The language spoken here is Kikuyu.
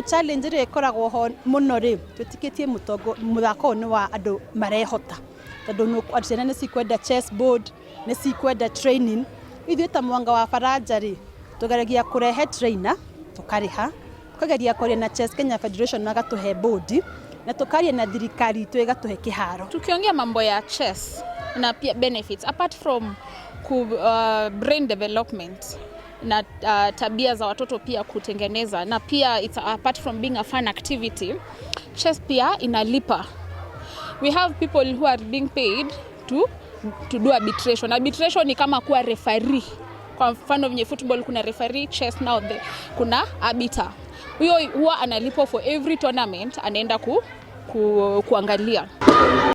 Challenge ĩrĩa ĩkoragwo ho mũno rĩ, twĩtĩkĩtie mũtongo mũthako ũyũ nĩ wa andũ marehota, tondũ ciana nĩ cikwenda chess board, nĩ cikwenda training. Ithuĩ ta Mwanga wa Faranja rĩ, tũgeragia kũrehe trainer, tũkarĩha, tũkageria kwaria na Chess Kenya Federation magatũhe board, na tũkaria na thirikari itũ ĩgatũhe kĩharo. Tukiongea mambo ya chess na pia benefits apart from brain development na tabia za watoto pia kutengeneza, na pia it's apart from being a fun activity, chess pia inalipa. We have people who are being paid to do arbitration. Arbitration ni kama kuwa referee. Kwa mfano venye football kuna referee, chess now kuna arbiter. Huyo huwa analipwa for every tournament anaenda kuangalia.